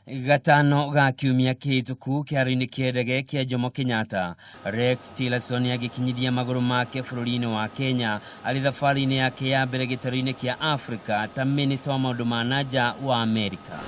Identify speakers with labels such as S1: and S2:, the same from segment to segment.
S1: Gatano ga kiumia kĩhĩtũku kĩharo-inĩ kĩa ndege kĩa Jomo Kenyatta, Rex Tillerson agĩkinyithia magũrũ make bũrũri-inĩ wa Kenya arĩ thabarĩ-inĩ yake ya mbere gĩtarũ-inĩ kĩa Afrika ta minista wa maũndũ ma na nja wa Amerika.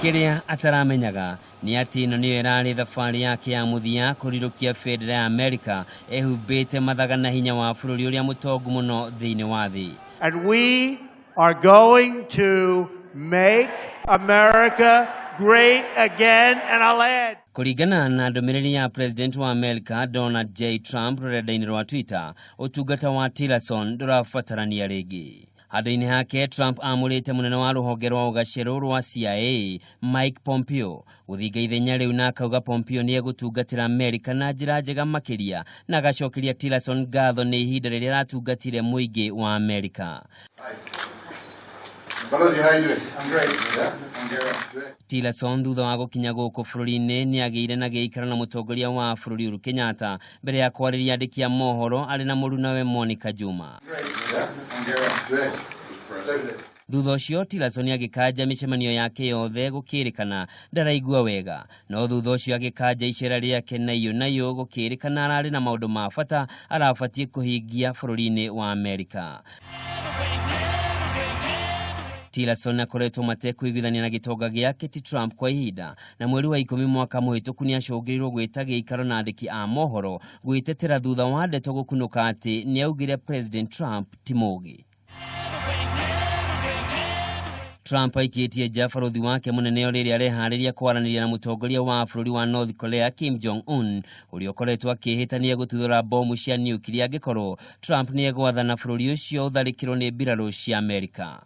S1: Kĩrĩa ataramenyaga nĩ atĩ ĩno nĩyo ĩrarĩ thabarĩ yake ya mũthia kũrirũkia bendera ya Amerika ehumbĩte mathaga na hinya wa bũrũri ũrĩa mũtongu mũno thĩinĩ wa thĩ.
S2: And we are going to make America great again, and I'll add.
S1: Kũringana na ndũmĩrĩri ya President wa Amerika Donald J. Trump rũrenda-inĩ rwa Twitter, ũtungata wa Tillerson ndũrabatarania rĩngĩ. Handũ-inĩ hake, Trump amũrĩte mũnene wa rũhonge rwa ũgacerũ rwa CIA Mike Pompeo gũthinga ithenya rĩu, na akauga Pompeo nĩ egũtungatĩra Amerika na njĩra njega makĩria, na agacokeria Tillerson ngatho nĩ ihinda rĩrĩa aratungatire mũingĩ wa Amerika.
S3: Balozi, how are you doing? I'm great. Yeah? I'm great.
S1: Tillerson thutha wa gũkinya gũkũ bũrũri-inĩ nĩ agĩire na gĩikaro na mũtongoria wa bũrũri Uhuru Kenyatta mbere ya kwarĩria andĩki a mohoro arĩ na mũrunawe Monica Juma.
S3: Yeah? I'm great. Great.
S1: Thutha ũcio Tillerson agĩkanja mĩcemanio yake yothe gũkĩrĩkana ndaraigua wega, no thutha ũcio agĩkanja icera rĩake naiyũ naiyũ gũkĩrĩkana ararĩ na maũndũ ma bata arabatiĩ kũhingia bũrũri-inĩ wa Amerika. Tillerson akoretwo matekũiguithania na gĩtonga gĩake ti Trump kwa ihinda, na mweri wa 10 mwaka mũhĩtũku nĩ acũngĩrĩirwo gwĩta gĩikaro na andĩki a mohoro gwĩtetera thutha wa ndeto gũkunũka atĩ nĩ augire President Trump ti mũũgĩ. Trump aikĩtie nja barũthi wake mũnene o rĩrĩa areharĩria kwaranĩria na mũtongoria wa bũrũri wa North Korea Kim Jong Un, ũrĩa ũkoretwo akĩhĩtania gũtuthũra bomu cia niukilia angĩkorwo Trump nĩ egwathana bũrũri ũcio ũtharĩkĩrwo nĩ mbirarũ cia Amerika.